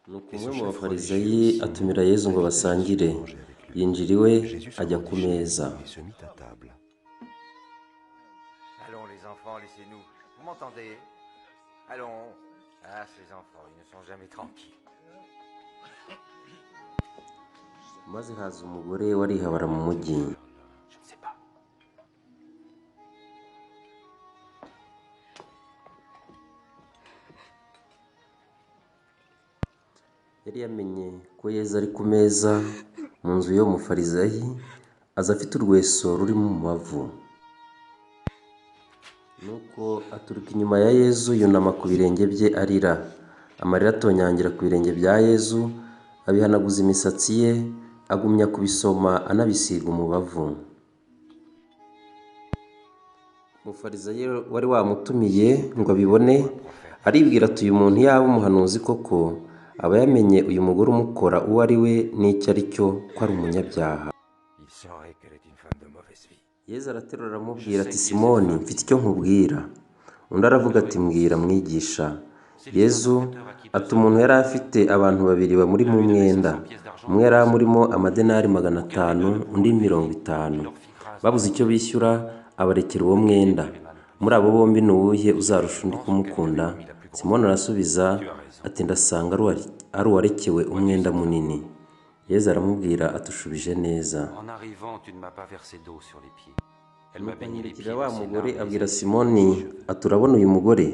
Nuko Et umwe ce mu chef bafarisayi religieux, Simon, atumira Yezu ngo invita Jésus basangire. à manger avec lui. Yinjira iwe Jésus se ajya ku rendit chez lui meza. et se mit à table. Allons les enfants, laissez-nous. Vous m'entendez? Allons. Ah, ces enfants, ils ne sont jamais tranquilles. Maze haza umugore warihabara mu mujyi. Je ne sais pas. Yari yamenye ko Yezu ari ku meza mu nzu y'uwo mufarisayi, aza afite urweso rurimo umubavu. Nuko aturuka inyuma ya Yezu yunama ku birenge bye arira. Amarira atonyangira ku birenge bya Yezu, abihanaguza imisatsi ye, agumya kubisoma anabisiga umubavu. Umufarisayi wari wamutumiye ngo abibone, aribwira ati uyu muntu yaba umuhanuzi koko, aba yamenye uyu mugore umukora uwo ari we n'icyo ari cyo, ko ari umunyabyaha. Il saurait qu'elle est une femme de mauvaise vie. Yezu araterura aramubwira ati Simoni, mfite icyo nkubwira. Undi aravuga ati mbwira mwigisha. Yezu ati umuntu yari afite abantu babiri bamurimo umwenda. Umwe yari amurimo amadenari 500, undi 50. Babuze icyo bishyura, abarekera uwo mwenda. Muri abo bombi ni uwuhe uzarusha undi kumukunda? Simoni arasubiza ati ndasanga ari uwarekewe umwenda munini. Yezu aramubwira ati ushubije neza. En arrivant, tu ne m'as pas versé d'eau sur les pieds. Elle m'a Nuko baigné les ahindukirira pieds wa de ses mugore larmes et abwira les a Simoni essuyés ses cheveux. ati urabona uyu mugore?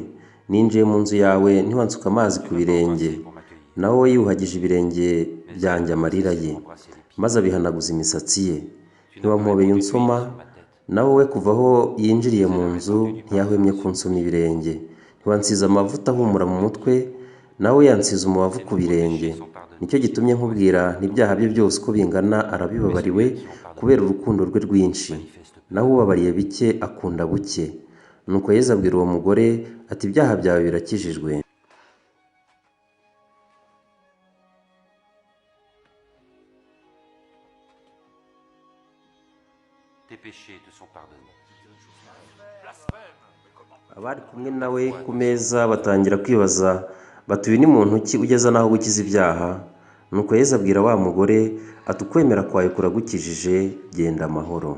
Ninjiye mu nzu yawe ntiwansuka amazi ku Tu n'as pas birenge, embrassé pour m'accueillir, naho we yuhagije ibirenge mais byanjye elle n'a amarira cessé de ye, m'embrasser les pieds. maze abihanaguza imisatsi ye. Tu n'as pas Ntiwampobeye répandu d'huile unsoma, sur ma tête, naho we kuva aho yinjiriye mais mu elle a nzu répandu du parfum ntiyahwemye sur kunsoma mes pieds. ibirenge. Ntiwansize amavuta ahumura mu mutwe, nawe yansize umubavu Ses ku nombreux birenge. péchés sont pardonnés, Nicyo gitumye nkubwira nti ibyaha bye byose uko bingana mais arabibabariwe celui à qui on pardonne kubera peu urukundo rwe rwinshi. manifeste peu. Naho ubabariye bike akunda buke. Nuko Yezu abwira uwo mugore ati ibyaha byawe birakijijwe. Tes péchés te sont pardonnés. Abari kumwe nawe ku meza batangira kwibaza bati uyu ni muntu ki ugeza n'aho gukiza ibyaha? Nuko Yezu abwira wa mugore ati ukwemera kwawe kuragukijije, genda amahoro.